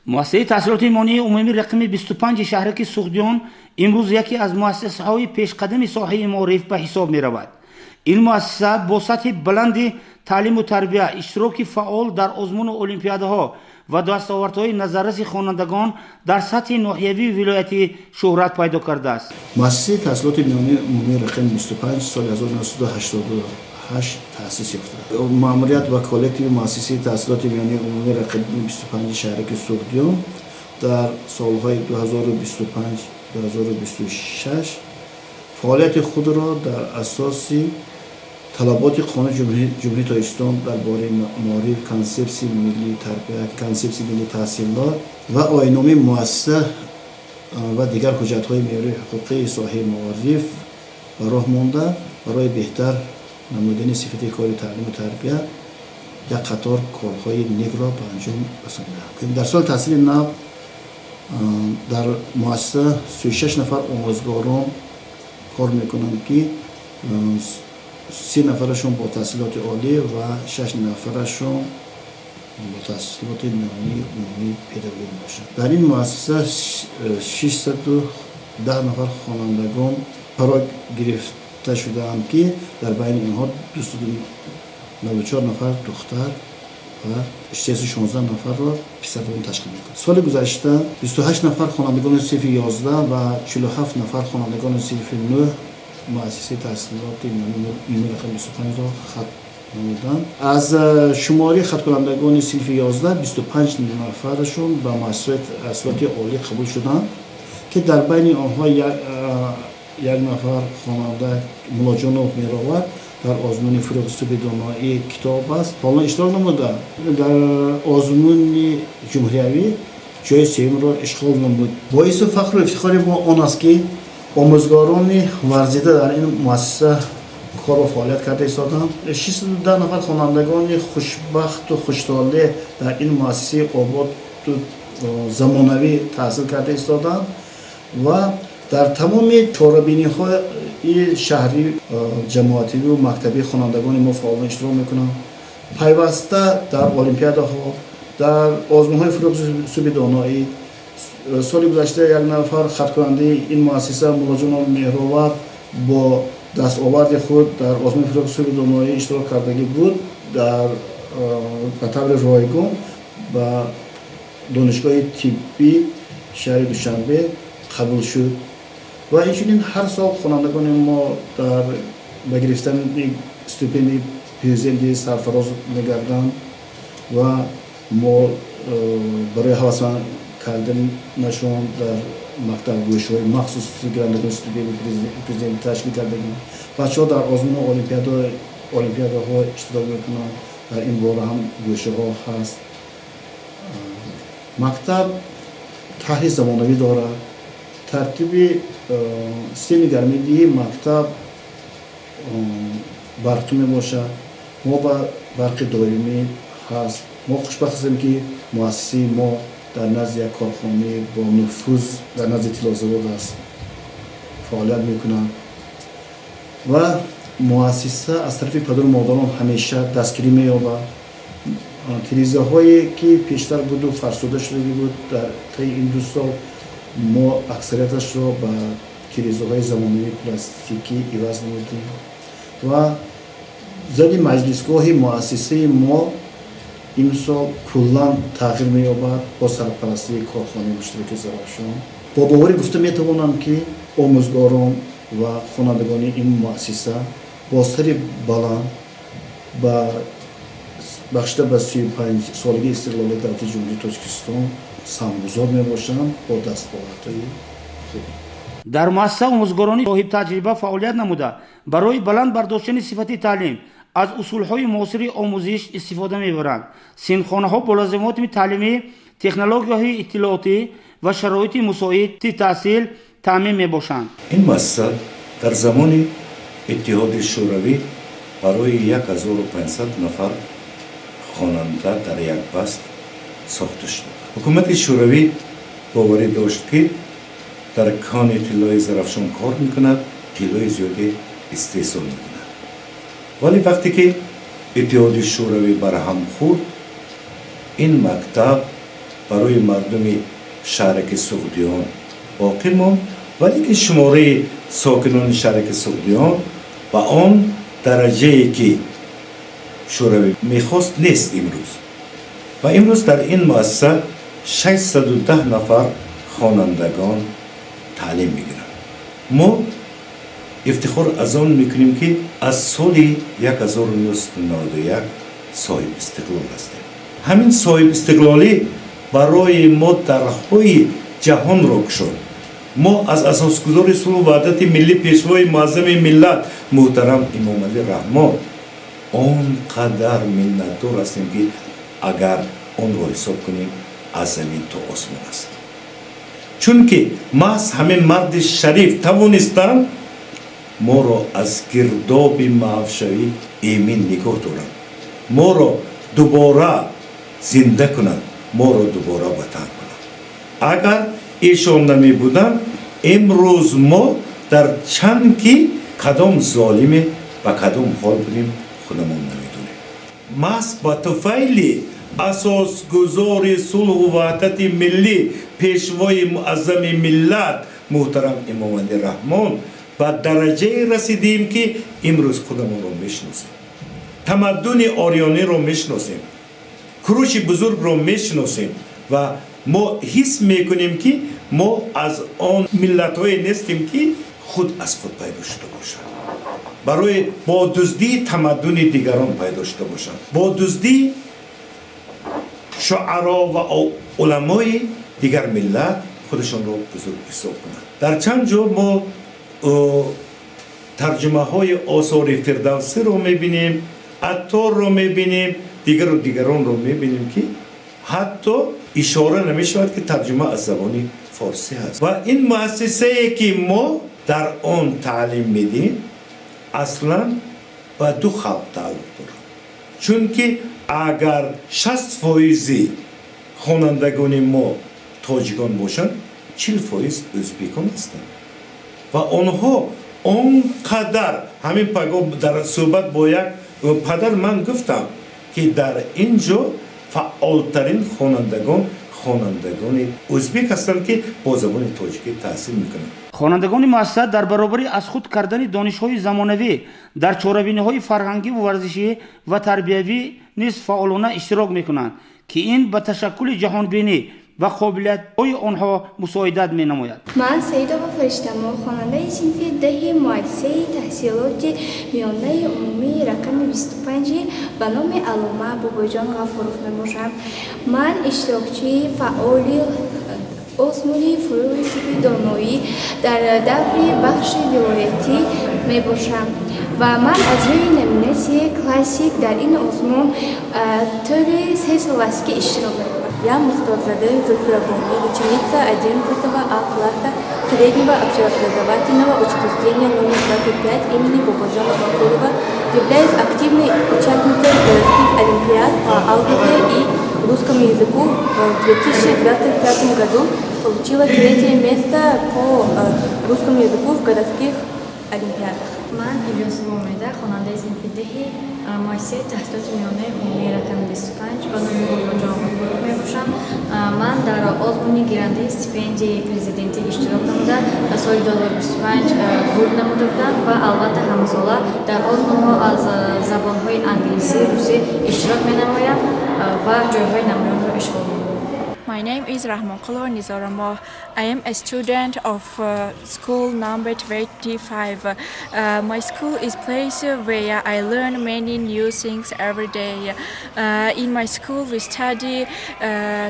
Муассисаи таҳсилоти миёнаи умумии рақами 25 шаҳраки Суғдиён имрӯз яке аз муассисаҳои пешқадами соҳаи маориф ба ҳисоб меравад. Ин муассиса бо сатҳи баланди таълиму тарбия, иштироки фаъол дар озмуну олимпиадаҳо ва дастовардҳои назарраси хонандагон дар сатҳи ноҳиявию вилоятӣ шӯҳрат пайдо кардааст. Муассисаи таҳсилоти миёнаи умумии рақами 25 соли 1988 таъсис ёфта. Маъмурият ва коллективи муассисаи таҳсилоти миёнаи умумии рақами 25 шаҳраки Суғдиён дар солҳои 2025-2026 фаъолияти худро дар асоси талаботи Қонуни Ҷумҳурии Тоҷикистон дар бораи маориф, Консепсияи миллии тарбия, Консепсияи миллии таҳсилот ва Оинномаи муассиса ва дигар ҳуҷҷатҳои меъёрии ҳуқуқии соҳаи маориф ба роҳ монда, барои беҳтар намудани сифати кори таълиму тарбия як қатор корҳои некро ба анҷом расонидаанд. Дар соли таҳсили нав дар муассиса 36 нафар омӯзгорон кор мекунанд, ки 30 нафарашон бо таҳсилоти олӣ ва шаш нафарашон бо таҳсилоти миёнаи умумии педагогӣ мебошанд. Дар ин муассиса 610 нафар хонандагон фаро гирифта шудаанд, ки дар байни инҳо 294 нафар духтар ва 316 нафарро писарон ташкил мекунад. Соли гузашта 28 нафар хонандагони синфи 11 ва 47 нафар хонандагони синфи 9 муассисаи таҳсилоти миёнаи рақами 25-ро хатм намуданд. Аз шумори хатмкунандагони синфи 11 25 нафарашон ба муассисаи таҳсилоти олӣ қабул шуданд, ки дар байни онҳо як нафар хонанда, Муллоҷонов Меҳровар, дар озмуни «Фурӯғи субҳи доноӣ» китоб аст фаъолона иштирок намуда, дар озмуни ҷумҳуриявӣ ҷои сеюмро ишғол намуд. Боиси фахру ифтихори мо он аст, ки омӯзгорони варзида дар ин муассиса кору фаъолият карда истоданд. 610 нафар хонандагони хушбахту хуштолеъ дар ин муассисаи оботу замонавӣ таҳсил карда истоданд ва дар тамоми чорабиниҳои шаҳрӣ, ҷамоативу мактабӣ хонандагони мо фаъолона иштирок мекунанд. Пайваста дар олимпиадаҳо, дар озмунҳои «Фурӯғи субҳи доноӣ». Соли гузашта як нафар хаткунандаи ин муассиса, Муллоҷонов Меҳровар, бо дастоварди худ дар озмуни «Фурӯғи субҳи доноӣ» иштирок кардагӣ буд, дар ба таври ройгон ба Донишгоҳи тиббӣ шаҳри Душанбе қабул шуд. Ва инчунин ҳар сол хонандагони мо дар ба гирифтани стипендияи Президенти сарфароз мегарданд ва мо барои ҳавасманд карданашон дар мактаб гӯшаҳои махсуси гирандагони стипендияи Президенти ташкил кардагим. Бачаҳо дар озмуну олимпиадаҳо иштирок мекунанд, дар ин бора ҳам гӯшаҳо ҳаст. Мактаб таҳри замонавӣ дорад, тартиби системи гармидиҳии мактаб барқӣ мебошад, мо ба барқи доимӣ ҳаст. Мо хушбахт ҳастем, ки муассисаи мо дар назди як корхонаи бонуфуз, дар назди тиллозавод аст, фаъолият мекунад ва муассиса аз тарафи падару модарон ҳамеша дастгирӣ меёбад. Тирезаҳое, ки пештар буду фарсуда шудагӣ буд, дар таи ин 2 сол мо аксарияташро ба тирезаҳои замонавии пластикӣ иваз намудем ва зали маҷлисгоҳи муассисаи мо имсол куллан тағйир меёбад бо сарпарастии корхонаи муштараки «Зарафшон». Бо боварӣ гуфта метавонам, ки омӯзгорон ва хонандагони ин муассиса бо сари баланд ба бахшида ба 35-солагии истиқлолияти давлати Ҷумҳурии Тоҷикистон саҳмгузор мебошанд бо дастовардҳои худ. Дар муассиса омӯзгорони соҳибтаҷриба фаъолият намуда, барои баланд бардоштани сифати таълим аз усулҳои муосири омӯзиш истифода мебаранд. Синфхонаҳо бо лавозимоти таълимӣ, технологияҳои иттилоотӣ ва шароити мусоиди таҳсил таъмин мебошанд. Ин муассиса дар замони Иттиҳоди Шӯравӣ барои 1500 нафар хонанда дар як баст сохта шуд. Ҳукумати Шӯравӣ боварӣ дошт, ки дар кони тиллои Зарафшон кор мекунад, тиллои зиёде истеҳсол мекунад. Вале вақте ки Иттиҳоди Шӯравӣ барҳам хӯрд, ин мактаб Барои мардуми шаҳраки Суғдиён боқӣ монд, валекин шумораи сокинони шаҳраки Суғдиён ба он дараҷае, ки Шӯравӣ мехост, нест имрӯз. Ва имрӯз дар ин муассиса 610 нафар хонандагон таълим мегиранд. Мо ифтихор аз он мекунем, ки аз соли 1991 соҳиби истиқлол ҳастем. Ҳамин соҳиби истиқлолӣ барои мо дарҳои ҷаҳонро кушод. Мо аз асосгузори сулҳу ваҳдати миллӣ, Пешвои муаззами миллат муҳтарам Эмомалӣ Раҳмон он қадар миннатдор ҳастем, ки агар онро ҳисоб кунем, аз замин то осмон аст, чунки маҳз ҳамин марди шариф тавонистанд моро аз гирдоби маҳвшавӣ эмин нигоҳ доранд, моро дубора зинда кунанд, моро дубора ватан кунанд. Агар эшон намебуданд, имрӯз мо дар чанги кадом золиме, ба кадом ҳол будем, худамон намедонем. Маҳз ба туфайли асосгузори сулҳу ваҳдати миллӣ, Пешвои муаззами миллат муҳтарам Эмомалӣ Раҳмон ба дараҷае расидем, ки имрӯз худамонро мешиносем, тамаддуни ориёниро мешиносем, Куруши Бузургро мешиносем ва мо ҳис мекунем, ки мо аз он миллатҳое нестем, ки худ аз худ пайдо шуда бошад, барои бо дуздии тамаддуни дигарон пайдо шуда бошанд, бо дуздии шуаро ва уламои дигар миллат худашонро бузург ҳисоб кунанд. Дар чанд ҷо мо тарҷумаҳои осори Фирдавсиро мебинем, Атторро мебинем, дигару дигаронро мебинем, ки ҳатто ишора намешавад, ки тарҷума аз забони форсӣ ҳаст. Ва ин муассисае, ки мо дар он таълим медиҳем, аслан ба ду халқ тааллуқ дорад, чунки агар 60 фоизи хонандагони мо тоҷикон бошанд, 40 фоиз ӯзбекон ҳастанд. Ва онҳо он қадар, ҳамин пагоҳ дар суҳбат бо як падар ман гуфтам, ки дар ин ҷо фаъолтарин хонандагон хонандагони ӯзбек ҳастанд, ки бо забони тоҷикӣ таҳсил мекунанд. Хонандагони муассиса дар баробари аз худ кардани донишҳои замонавӣ дар чорабиниҳои фарҳангиву варзишӣ ва тарбиявӣ низ фаъолона иштирок мекунанд, ки ин ба ташаккули ҷаҳонбинӣ ва қобилиятҳои онҳо мусоидат менамояд. Ман Саидова Фариштамо, хонандаи синфи 10-и муассисаи таҳсилоти миёнаи умумии рақами 25 ба номи Аллома Бобоҷон Ғафуров мебошам. Ман иштирокчии фаъоли озмуни «Фурӯғи субҳи доноӣ» дар даври бахши вилоятӣ мебошам ва ман аз рӯи номинатсияи классик дар ин озмун тӯли 3 сол аст, ки иштирок мекунам. Я Мухторзаде Зульфиябону, ученица 11 А класса среднего общеобразовательного учреждения номер 25 имени Бободжона Гафурова, являюсь активной участницей городских олимпиад по алгебре и русскому языку. В 2025 году получила третье место по русскому языку в городских олимпиадах. Ман Илёсова Умеда, хонандаи синфи 10-и муассисаи таҳсилоти миёнаи умумии рақами 25 ба номи Бобоҷон Ғафуров мебошам. Ман дар озмуни гирандаи стипендияи президентӣ иштирок намуда, соли 2025 бурд намуда будам ва албатта ҳамасола дар озмунҳо аз забонҳои англисӣ, русӣ иштирок менамоям ва ҷойҳои намоёнро ишғол менамоям. My name is Rahmankulova Nizoramoh. I am a student of school number 25. My school is place where I learn many new things every day. In my school we study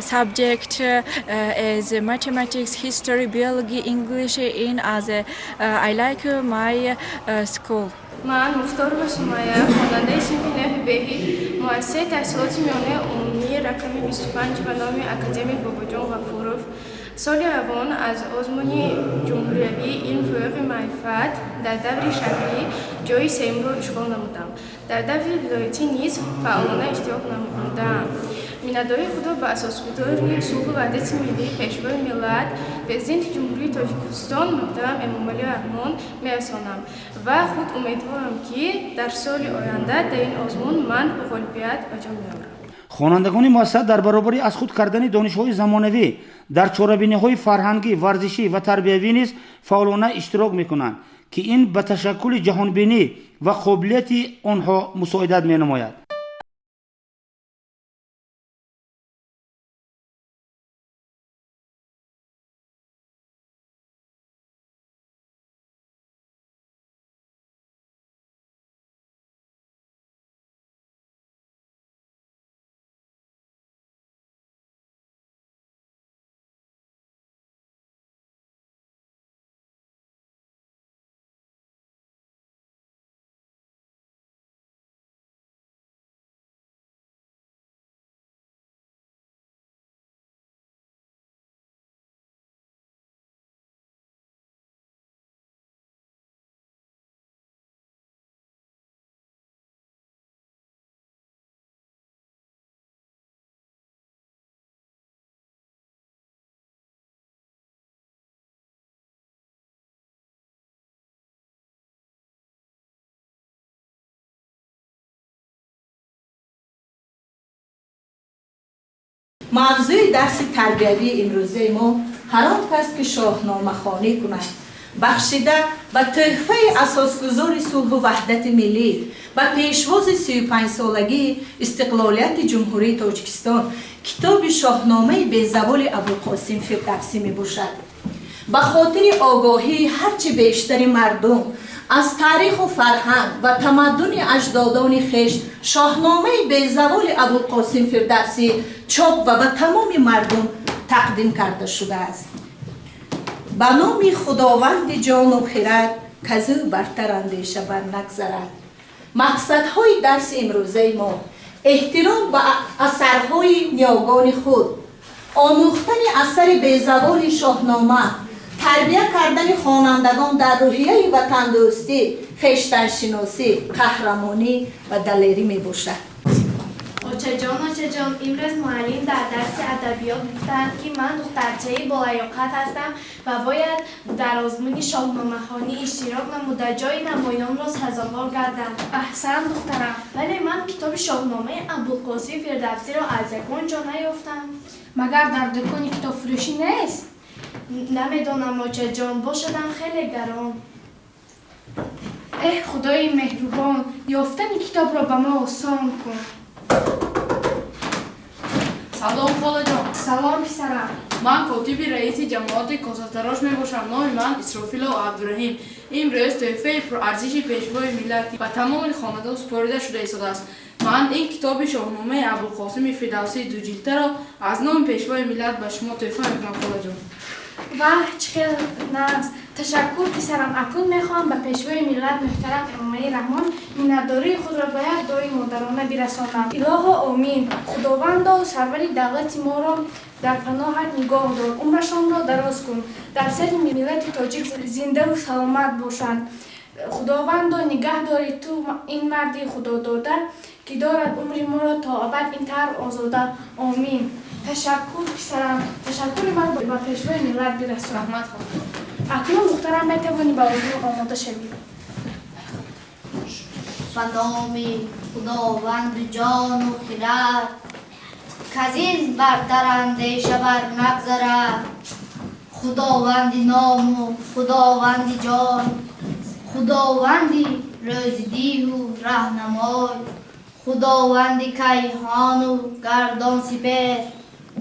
subject as mathematics, history, biology, English in other. I like my school. Ман Мухторова Сумая, хонандаи синфи 9 беҳи муассисаи таҳсилоти миёнаи умумии рақами 25 ба номи академик Бобоҷон Ғафуров, соли равон аз озмуни ҷумҳуриявии «Илм фурӯғи маърифат» дар даври шаҳрӣ ҷойи сеюмро ишғол намудам. Дар даври вилоятӣ низ фаъолона иштирок намудаам. Миннатдории худро ба асосгузори сулҳу ваҳдати миллӣ, Пешвои миллат, Президенти Ҷумҳурии Тоҷикистон муҳтарам Эмомалӣ Раҳмон мерасонам ва худ умедворам, ки дар соли оянда дар ин озмун ман ғолибият ба ҷо меорам. Хонандагони муассиса дар баробари аз худ кардани донишҳои замонавӣ дар чорабиниҳои фарҳангӣ, варзишӣ ва тарбиявӣ низ фаъолона иштирок мекунанд, ки ин ба ташаккули ҷаҳонбинӣ ва қобилияти онҳо мусоидат менамояд. Мавзӯи дарси тарбиявии имрӯзаи мо «Ҳар он кас ки шоҳномахонӣ кунад», бахшида ба тӯҳфаи асосгузори сулҳу ваҳдати миллӣ, ба пешвози 35-солагии истиқлолияти Ҷумҳурии Тоҷикистон, китоби «Шоҳномаи безаволи Абулқосим Фирдавсӣ» мебошад. Ба хотири огоҳии ҳарчи бештари мардум аз таъриху фарҳанг ва тамаддуни аҷдодони хеш, «Шоҳномаи безаволи Абулқосим Фирдавсӣ» чоп ва ба тамоми мардум тақдим карда шудааст. Ба номи Худованди ҷону хирад, казӯ бартар андеша бар нагзарад. Мақсадҳои дарси имрӯзаи мо: эҳтиром ба асарҳои ниёгони худ, омӯхтани асари безаволи «Шоҳнома», тарбия кардани хонандагон дар рӯҳияи ватандӯстӣ, хештаншиносӣ, қаҳрамонӣ ва далерӣ мебошад. Очаҷон, очаҷон, имрӯз муаллим дар дарси адабиёт гуфтанд, ки ман духтарчаи болаёқат ҳастам ва бояд дар озмуни шоҳномахонӣ иштирок намуда, ҷои намоёнро сазовор гардам. Аҳсан, духтарам. Вале ман китоби «Шоҳномаи Абулқосим Фирдавсиро» аз ягон ҷо наёфтам. Магар дар дукони китобфурӯшӣ нест? Намедонам, очаҷон, бошадам, хеле гарон. Эҳ, Худои меҳрубон, ёфтани китобро ба мо осон кун. Салом, холаҷон. Салом, писарам. Ман котиби раиси ҷамоати косатарош мебошам. Номи ман Исрофилов Абдураҳим. Имрӯз тӯҳфаи пурарзиши Пешвои миллат ба тамоми хонадон супорида шуда истодааст. Ман ин китоби «Шоҳномаи Абулқосими Фирдавсии» дуҷилдаро аз номи Пешвои миллат ба шумо тӯҳфа мекунам, холаҷон. Ваҳ, чӣ хел нағз! Ташаккур, писарам. Акнун мехоҳам ба Пешвои миллат муҳтарам Эмомалӣ Раҳмон миннатдории худро ба як дуои модарона бирасонам. Илоҳо, омин! Худовандо, сарвари давлати моро дар паноҳат нигоҳ дор, умрашонро дароз кун, дар сари миллати тоҷик зиндаву саломат бошанд. Худовандо, нигаҳ дори ту ин марди худодода, ки дорад умри моро то абад ин тавр озода. Омин. Ташаккур, писарам. Ташаккури ман ба Пешвои миллат бирасон. Раҳмат. Акнун, духтарам, метавонӣ ба озмун омода шавӣ. Ба номи Худованди ҷону хирад, казин бартар андеша бар нагзарад. Худованди ному Худованди ҷон, Худованди рӯзидиҳу раҳнамой, Худованди кайҳону гардон сипеҳр,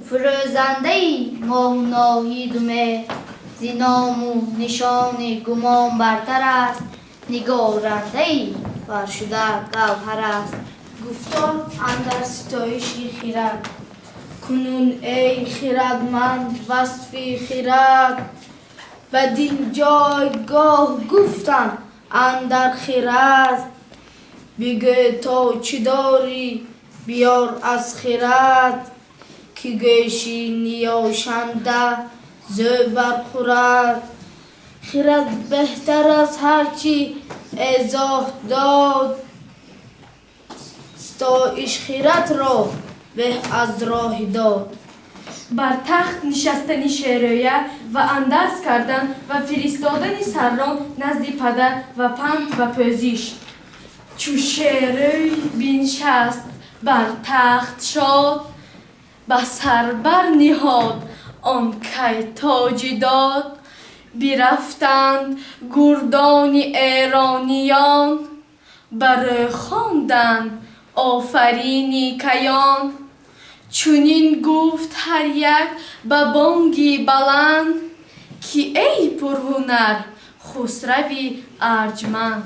фурӯзандаи моҳу ноҳиду меҳр, зи ному нишони гумон бартар аст, нигорандаи баршуда гавҳар аст. Гуфтор андар ситоиши хирад. Кунун, эй хирадманд, васфи хирад бадин ҷойгоҳ гуфтам андар хирад. Бигӯ, то чӣ дорӣ, биёр аз хирад, ки гӯши ниёшанда зӯ бархӯрад. Хирад беҳтар аз ҳарчи эзоҳ дод, ситоиш хирадро беҳ аз роҳи дод. Бар тахт нишастани Шерӯя ва андарз кардан ва фиристодани саррон назди падар ва панд ва пӯзиш. Чу Шерӯй биншаст, Бар тахт шод, ба сар барниҳод он кай тоҷи дод. Бирафтанд гурдони эрониён, бар ӯ хонданд офарини каён. Чунин гуфт ҳар як ба бонги баланд, ки эй пурҳунар Хусрави арҷманд.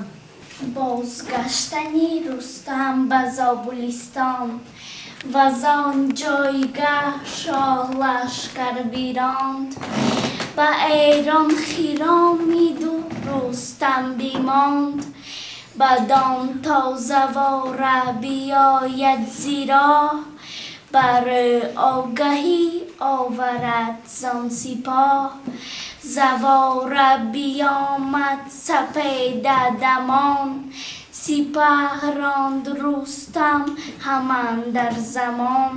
Бозгаштани Рустам ба Зобулистон, вазон ҷойгаҳ шоҳ лашкар биронд. Ба Эрон хиромиду Рустам бимонд. Бадон то завора биёяд зироҳ, бар ӯ огаҳӣ оварад зон сипоҳ. Завора биёмад сапеда дамон, сипаҳ ронд Рустам ҳаман дар замон.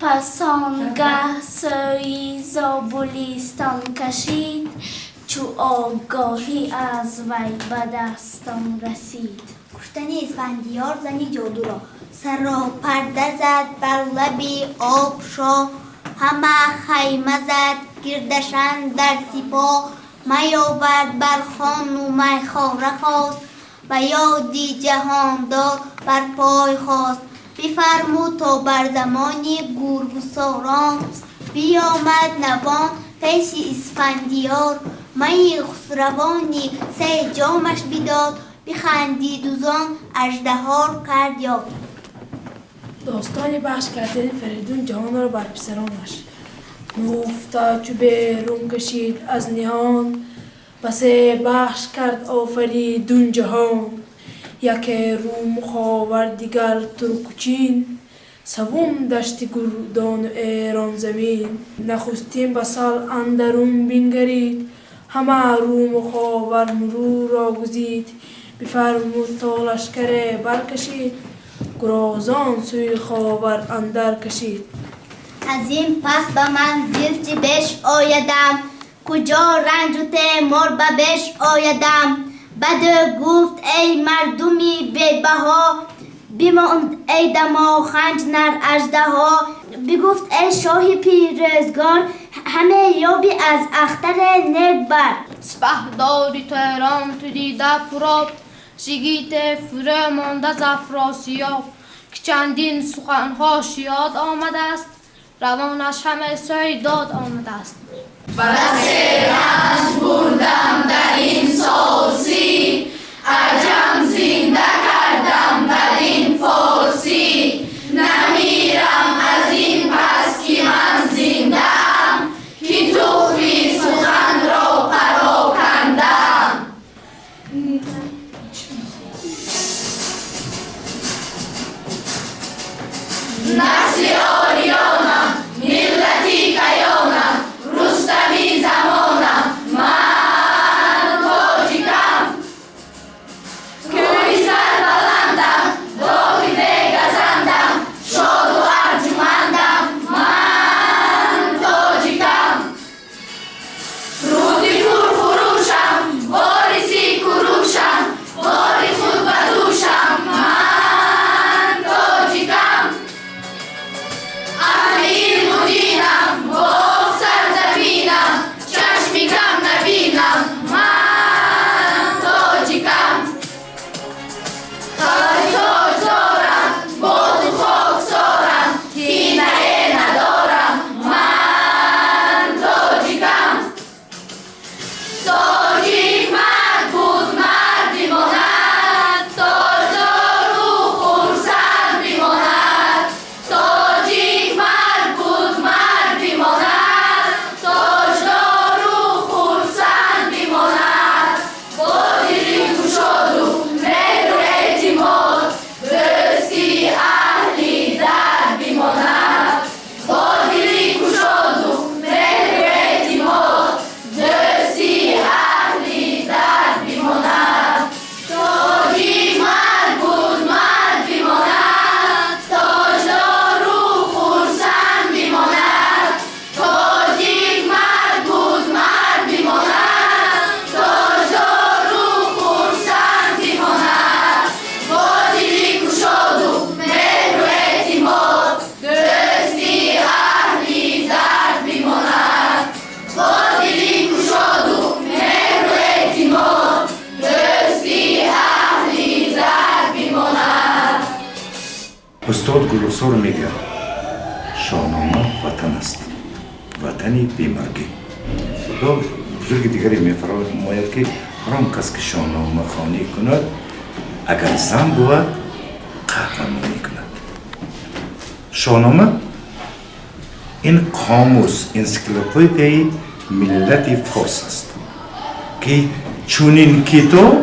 Пас он гаҳ сӯи Зобулистон кашид, чу огоҳӣ аз вай ба дастон расид. Куштани Исфандиёр зани ҷодуро. Саропарда зад бар лаби об шоҳ, ҳама хайма зад гирдашан дар сипоҳ. Май овард бар хону майхора хост, ба ёди ҷаҳондор бар пой хост. Бифармуд то бар замони гургусорон биёмад навон пеши Исфандиёр. Майи хусравони се ҷомаш бидод, бихандиду зон аждаҳор кард ёд. Достони бахш кардани Фаридун ҷаҳонро бар писаронаш. Нуфта чу берун кашид аз ниҳон, ба се бахш кард Офаридун ҷаҳон. Яке Руму Ховар, дигар Турку Чин, савум дашти гурдону Эрон замин. Нахустин ба сал андарун бингарид, ҳама Руму Ховар мурӯро гузид. Бифармуд то лашкаре баркашид, гурозон сӯи Ховар андар кашид. Аз ин пас ба манзил чӣ беш оядам, куҷо ранҷу темор ба беш оядам? Бадӯ гуфт: эй мардуми бебаҳо, бимонд эй дамоханҷ нар аждаҳо. Бигуфт: эй шоҳи пирӯзгор, ҳаме ёбӣ аз ахтаре нек бар. Сипаҳдори Терон ту дида пуроб, шигите фурӯ монда з Афросиёб, ки чандин суханҳош ёд омадааст, равонаш ҳаме сӯи дод омадааст. Басе ранҷ бурдам дар ин сол 30, аҷам зинда кардам бадин форсӣ. Намирам аз ин пас ки ман зиндаам, ки тухми суханро парокандаам. Насли ориёнам, миллати каёнам, Рустами замонам, ман тоҷикам. Кӯҳи сарбаландам, боғи бегазандам, шоду арҷумандам. Ихтисор мегӯяд: Шоҳнома ватан аст, ватани бемаргӣ. Бузурги дигаре мефармояд, ки ҳар он кас ки шоҳномахонӣ кунад, агар зан бувад, қаҳрамонӣ кунад. Шоҳнома ин қомус, энсиклопедияи миллати форс аст, ки чунин китоб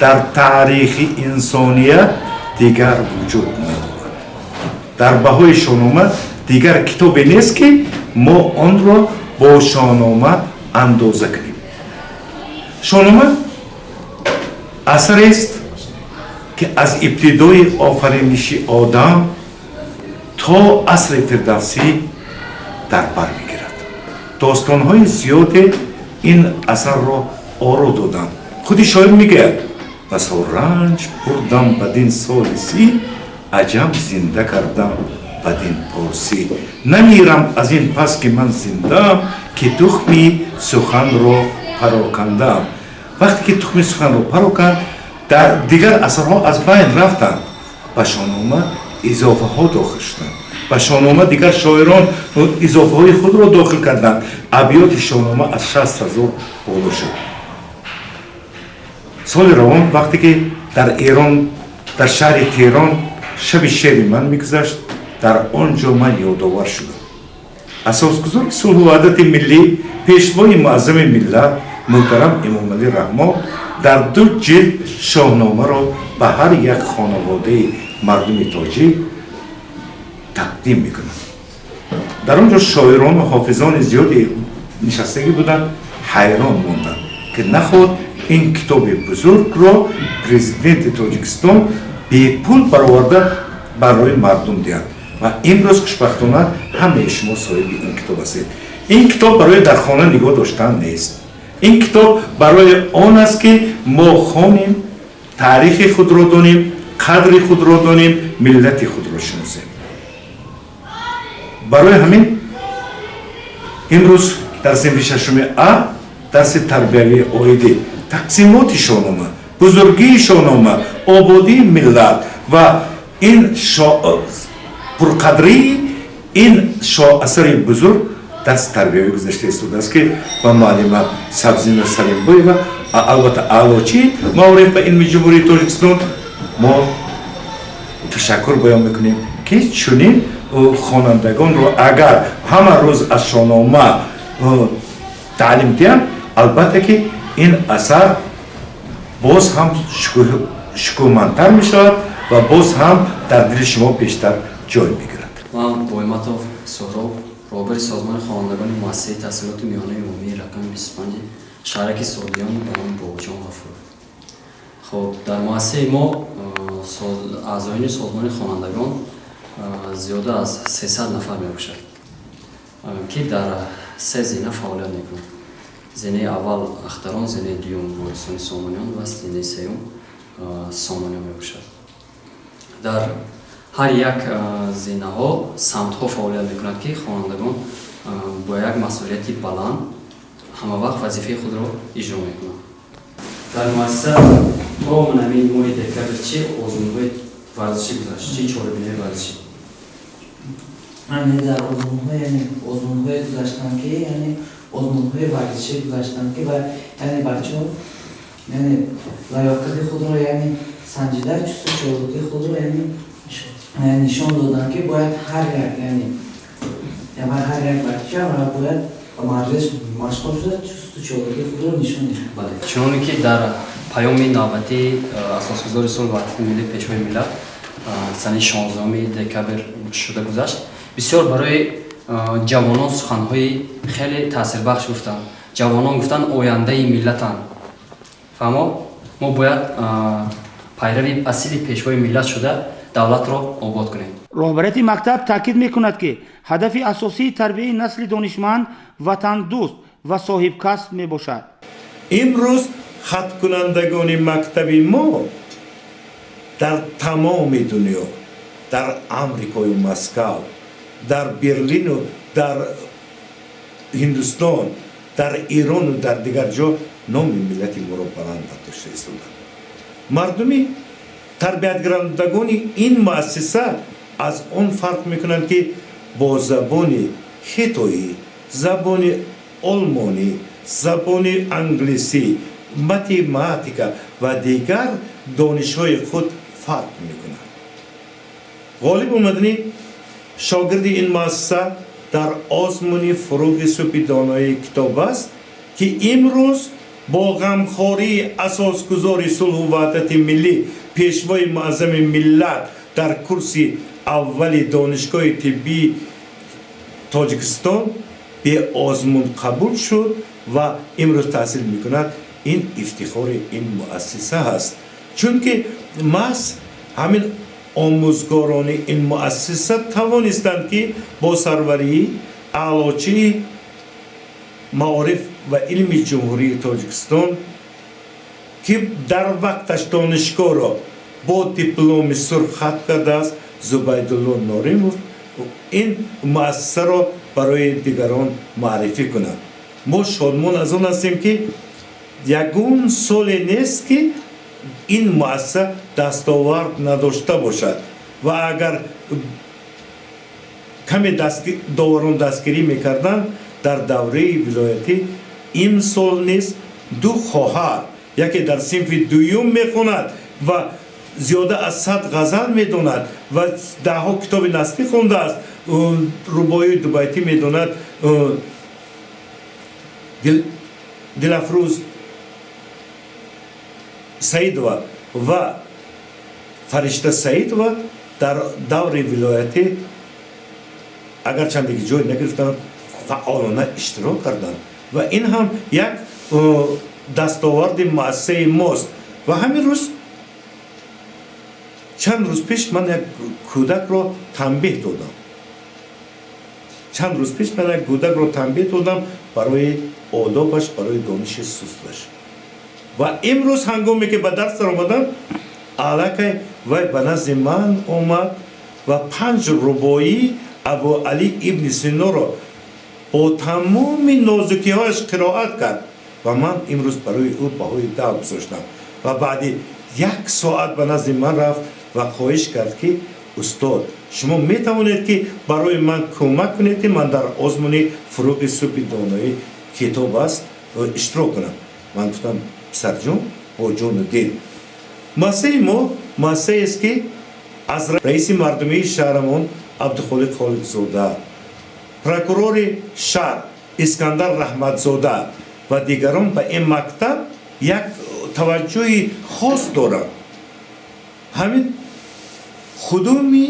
дар таърихи инсоният дигар вуҷуд надорад. Дар баҳои Шоҳнома дигар китобе нест, ки мо онро бо Шоҳнома андоза кунем. Шоҳнома асарест, ки аз ибтидои офариниши одам то асри Фирдавсӣ дар бар мегирад. Достонҳои зиёде ин асарро оро доданд. Худи шоир мегӯяд: «Басо ранҷ бурдам бадин соли 30, аҷам зинда кардам бадин порсӣ. Намирам аз ин пас, ки ман зиндаам, ки тухми суханро парокандаам». Вақте ки тухми суханро пароканд, дар дигар асарҳо аз байн рафтанд, ба Шоҳнома изофаҳо дохил шуданд, ба Шоҳнома дигар шоирон изофаҳои худро дохил карданд. Абёти Шоҳнома аз 60 000 боло шуд. Соли равон, вақте ки дар Эрон, дар шаҳри Теҳрон шаби шеъри ман мегузашт, дар он ҷо ман ёдовар шудам: асосгузори сулҳу ваҳдати миллӣ, пешвои муаззами миллат муҳтарам Эмомалӣ Раҳмон дар ду ҷилд Шоҳномаро ба ҳар як хонаводаи мардуми тоҷик тақдим мекунад. Дар он ҷо шоирону ҳофизони зиёде нишастагӣ буданд, ҳайрон монданд, ки наход ин китоби бузургро президенти Тоҷикистон бепул бароварда барои мардум диҳад. Ва имрӯз хушбахтона ҳамаи шумо соҳиби ин китоб ҳастед. Ин китоб барои дар хона нигоҳ доштан нест. Ин китоб барои он аст, ки мо хонем, таърихи худро донем, қадри худро донем, миллати худро шиносем. Барои ҳамин имрӯз дар синфи шашуми А дарси тарбиявии оиди тақсимоти Шоҳнома, бузургии Шоҳнома, ободии миллат ва ин пурқадрии ин асари бузург дарси тарбиявӣ гузашта истодааст, ки ба муаллима Сабзина Салимбоева, албатта аълочии маориф ва илми Ҷумҳурии Тоҷикистон, мо ташаккур баён мекунем, ки чунин хонандагонро агар ҳама рӯз аз Шоҳнома таълим диҳанд, албатта ки ин асар боз ҳам шукӯҳмандтар мешавад ва боз ҳам дар дили шумо бештар ҷой мегирад. Ман Бойматов Суҳроб, роҳбари созмони хонандагони муассисаи таҳсилоти миёнаи умумии рақами 25 шаҳраки Суғдиён ба номи Бобоҷон Ғафуров. Хуб, дар муассисаи мо аъзоёни созмони хонандагон зиёда аз 300 нафар мебошад, ки дар се зина фаъолият мекунанд: зинаи аввал ахтарон, зинаи дуюм ворисони Сомониён ва зинаи сеюм Сомониён мебошад. Дар ҳар як зинаҳо самтҳо фаъолият мекунад, ки хонандагон бо як масъулияти баланд ҳамавақт вазифаи худро иҷро мекунанд. Дар муассиса то ҳамин моҳи декабр чӣ озмунҳои варзишӣ гузашт, чӣ чорабиниҳои варзишӣ? Яъне дар озмунҳо, яъне озмунҳое гузаштанд, ки яъне озмунҳои варзишӣ гузаштанд, ки ва яъне бачаҳо яъне лаёқати худро яъне санҷида, чусту чолокии худро яъне нишон доданд, ки бояд ҳар як яъне ҳар як бача бояд ба варзиш машғул шуда, чусту чолокии худро нишон диҳад. Бале, чуноне ки дар паёми навбатии асосгузори сулҳу ваҳдати миллӣ, пешвои миллат, санаи 16 декабр шуда гузашт, бисёр барои ҷавонон суханҳои хеле таъсирбахш гуфтанд. Ҷавонон, гуфтанд, ояндаи миллатанд. Фаҳмо, мо бояд пайрави асили пешвои миллат шуда, давлатро обод кунем. Роҳбарияти мактаб таъкид мекунад, ки ҳадафи асосии тарбияи насли донишманд, ватандӯст ва соҳибкасб мебошад. Имрӯз хатмкунандагони мактаби мо дар тамоми дунё, дар Амрикою Москав, дар Берлину дар Ҳиндустон, дар Эрону дар дигар ҷо номи миллати моро баланд бардошта истоданд. Мардуми тарбиятгирандагони ин муассиса. Аз он фарқ мекунанд, ки бо забони хитоӣ, забони олмонӣ, забони англисӣ, математика ва дигар донишҳои худ фарқ мекунад. Ғолиб омадани шогирди ин муассиса дар озмуни «Фуруғи субҳи доноии китоб аст», ки имрӯз бо ғамхории асосгузори сулҳу ваҳдати миллӣ, Пешвои муаззами миллат, дар курси аввали Донишгоҳи тиббии Тоҷикистон беозмун қабул шуд ва имрӯз таҳсил мекунад, ин ифтихори ин муассиса ҳаст, чунки маҳз ҳамин омӯзгорони ин муассиса тавонистанд, ки бо сарварии Аълочии маориф ва илми Ҷумҳурии Тоҷикистон, ки дар вақташ донишгоҳро бо дипломи сурх хатм кардааст, Зубайдулло Норимов, ин муассисаро барои дигарон муаррифӣ кунад. Мо шодмон аз он ҳастем, ки ягон соле нест, ки ин муассиса дастовард надошта бошад, ва агар каме доварон дастгирӣ мекарданд, дар давраи вилоятӣ имсол низ ду хоҳар, яке дар синфи дуюм мехонад ва зиёда аз 100 ғазал медонад ва даҳҳо китоби насрӣ хондааст, рубоию дубайтӣ медонад, Дилафрӯз Саидова ва Фаришта Саидова, дар даври вилоятӣ агарчанде ки ҷой нагирифтанд, фаъолона иштирок карданд ва ин ҳам як дастоварди муассисаи мост. Ва ҳамин рӯз, чанд рӯз пеш, ман як кӯдакро танбеҳ додам. Чанд рӯз пеш ман як кӯдакро танбеҳ додам барои одобаш, барои дониши сусташ. Ва имрӯз, ҳангоме ки ба дарс даромадам, аллакай вай ба назди ман омад ва панҷ рубоии Абу Али ибни Синоро бо тамоми нозукиҳояш қироат кард ва ман имрӯз барои ӯ баҳои 10 гузоштам. Ва баъди як соат ба назди ман рафт ва хоҳиш кард, ки устод, шумо метавонед, ки барои ман кӯмак кунед, ки ман дар озмуни «Фуруғи субҳи доноӣ китоб аст» иштирок кунам? Ман гуфтам: «Писарҷон, бо ҷону дил». Муассисаи мо муассисаест, ки аз раиси мардумии шаҳрамон Абдухолиқ Холиқзода, прокурори шаҳр Искандар Раҳматзода ва дигарон ба ин мактаб як таваҷҷӯҳи хос доранд. Ҳамин худуми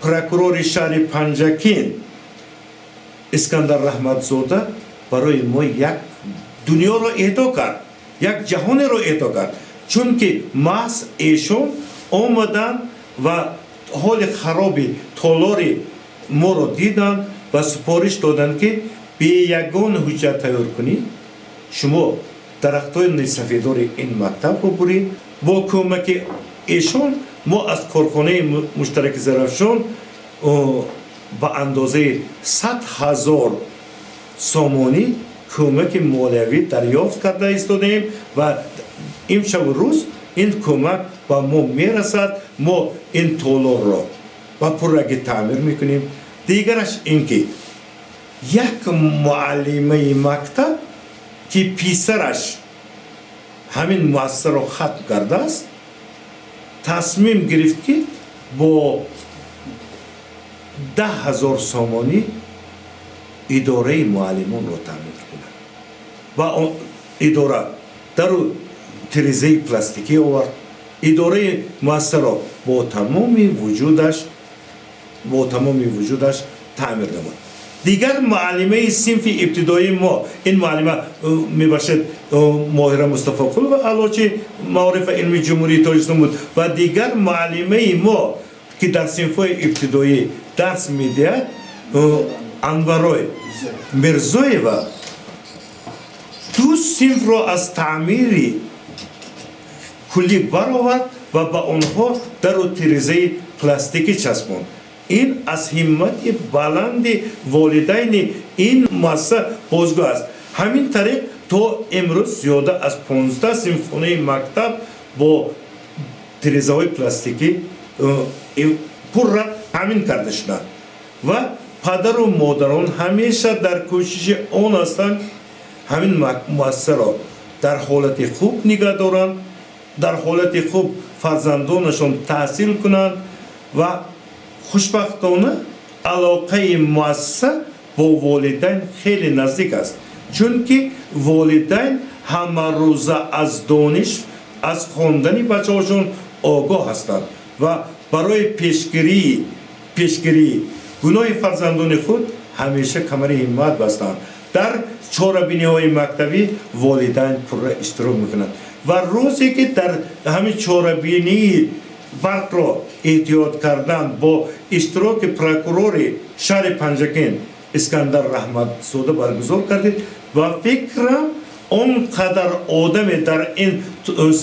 прокурори шаҳри Панҷакент Искандар Раҳматзода барои мо як дунёро эҳдо кард, як ҷаҳонеро эҳдо кард, чунки маҳз эшон омаданд ва ҳоли хароби толори моро диданд ва супориш доданд, ки бе ягон ҳуҷҷат тайёр кунӣ шумо дарахтони сафедори ин мактабро буред. Бо кӯмаки эшон мо аз корхонаи муштараки Зарафшон ба андозаи 100 000 сомонӣ кӯмаки молиявӣ дарёфт карда истодаем ва имшабу рӯз ин кӯмак ба мо мерасад. Мо ин толорро ба пуррагӣ таъмир мекунем. Дигараш ин ки як муаллимаи мактаб, ки писараш ҳамин муассисаро хатм кардааст, тасмим гирифт, ки бо 10 000 сомонӣ идораи муаллимонро таъмир кунад ва идора дару тирезаи пластикӣ овард. Идораи муассисаро бо тамоми вуҷудаш таъмир намуд. Дигар муаллимаи синфи ибтидоии мо, ин муаллима, мебахшед, Моҳира Мустафоқулова, аълочи маориф ва илми Ҷумҳурии Тоҷикистон буд, ва дигар муаллимаи мо, ки дар синфҳои ибтидоӣ дарс медиҳад, Анварой Мирзоева, ду синфро аз таъмири куллӣ баровард ва ба онҳо дару тирезаи пластикӣ часпонд. Ин аз ҳиммати баланди волидайни ин муассиса бозгӯ аст. Ҳамин тариқ то имрӯз зиёда аз 15 синфхонаи мактаб бо тирезаҳои пластикӣ пурра Таъмин карда шуданд ва падару модарон ҳамеша дар кӯшиши он ҳастанд, ҳамин муассисаро дар ҳолати хуб нигоҳ доранд, дар ҳолати хуб фарзандонашон таҳсил кунанд. Ва хушбахтона алоқаи муассиса бо волидайн хеле наздик аст, чунки волидайн ҳамарӯза аз дониш, аз хондани бачаҳошон огоҳ ҳастанд ва барои пешгирии гуноҳи фарзандони худ ҳамеша камари ҳиммат бастанд. Дар чорабиниҳои мактабӣ волидайн пурра иштирок мекунанд ва рӯзе ки дар ҳамин чорабинии барқро эҳтиёт кардан бо иштироки прокурори шаҳри Панҷакент Искандар Раҳматзода баргузор кардед, ва фикрам, он қадар одаме дар ин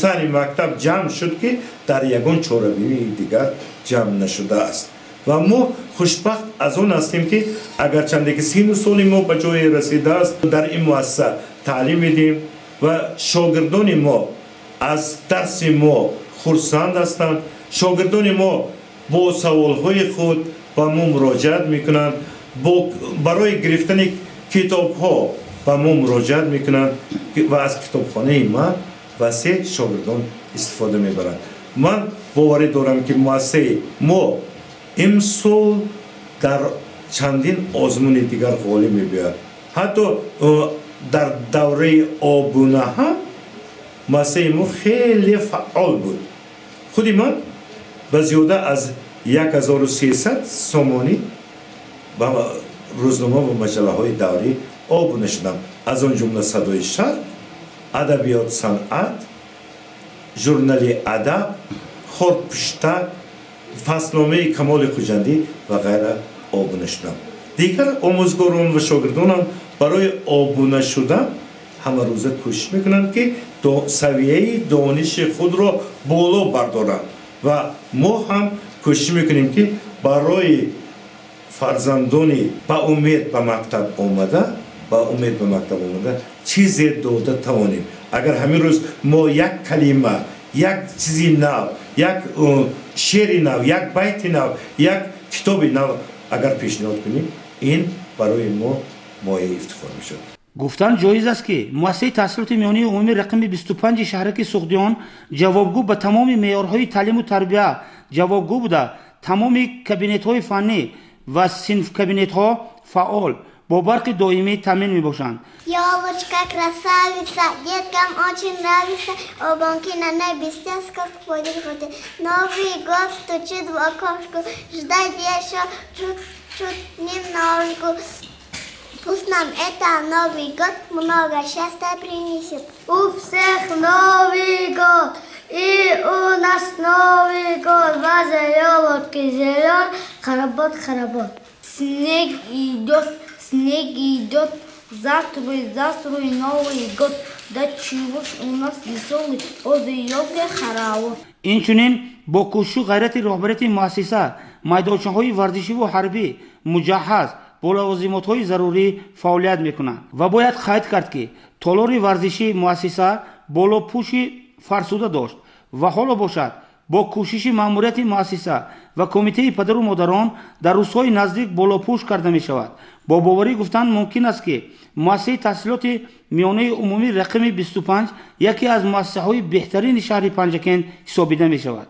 саҳни мактаб ҷамъ шуд, ки дар ягон чорабинии дигар ҷамъ нашудааст. Ва мо хушбахт аз он ҳастем, ки агарчанде ки сину соли мо ба ҷое расидааст, дар ин муассиса таълим медиҳем ва шогирдони мо аз дарси мо хурсанд ҳастанд. Шогирдони мо бо саволҳои худ ба мо муроҷиат мекунанд, барои гирифтани китобҳо ба мо муроҷиат мекунанд ва аз китобхонаи ман васеъ шогирдон истифода мебаранд. Ман боварӣ дорам, ки муассисаи мо имсол дар чандин озмуни дигар ғолиб мебиёяд. Ҳатто дар давраи обуна ҳам муассисаи мо хеле фаъол буд. Худи ман ба зиёда аз 1300 сомонӣ ба рӯзнома ва маҷаллаҳои даврӣ обуна шудам, аз он ҷумла «Садои шарқ», «Адабиёт санъат», журнали «Адаб», «Хорпуштак», фаслномаи «Камоли Хуҷандӣ» ва ғайра обуна шудам. Дигар омӯзгорон ва шогирдонам барои обуна шудан ҳамарӯза кӯшиш мекунанд, ки савияи дониши худро боло бардоранд. Ва мо ҳам кӯшиш мекунем, ки барои фарзандони ба умед ба мактаб омада чизе дода тавонем. Агар ҳамин рӯз мо як калима, як чизи нав, як шеъри нав, як байти нав, як китоби нав агар пешниҳод кунем, ин барои мо мояи ифтихор мешавад. Гуфтан ҷоиз аст, ки муассисаи таҳсилоти миёнаи умумӣ рақами 25 шаҳраки Суғдиён ҷавобгӯ ба тамоми меъёрҳои таълиму тарбия ҷавобгӯ буда, тамоми кабинетҳои фаннӣ ва синфкабинетҳо фаъол бо барқи доимӣ таъмин мебошанд. Елочка красавица, деткам очень нравится, Облаки на небе как ходит. Новый год стучит в окошко, ждать еще чуть-чуть немножко. Пусть нам это Новый год много счастья принесет. У всех Новый год, и у нас Новый год. Возле елочки зелен, хоровод, хоровод. Снег идет, снег идет, здравствуй, здравствуй, Новый год. Да чего ж у нас веселый возле елки хоровод. Инчунин бо кӯшишу ғайрати роҳбарияти муассиса майдончаҳои варзишиву ҳарбӣ муҷаҳҳаз бо лавозимотҳои зарурӣ фаъолият мекунанд. Ва бояд қайд кард, ки толори варзишии муассиса болопӯши фарсуда дошт ва ҳоло бошад, бо кӯшиши маъмурияти муассиса ва кумитаи падару модарон дар рӯзҳои наздик болопӯш карда мешавад. Бо боварӣ гуфтан мумкин аст, ки муассисаи таҳсилоти миёнаи умумӣ рақами 25 яке аз муассисаҳои беҳтарини шаҳри Панҷакент ҳисобида мешавад.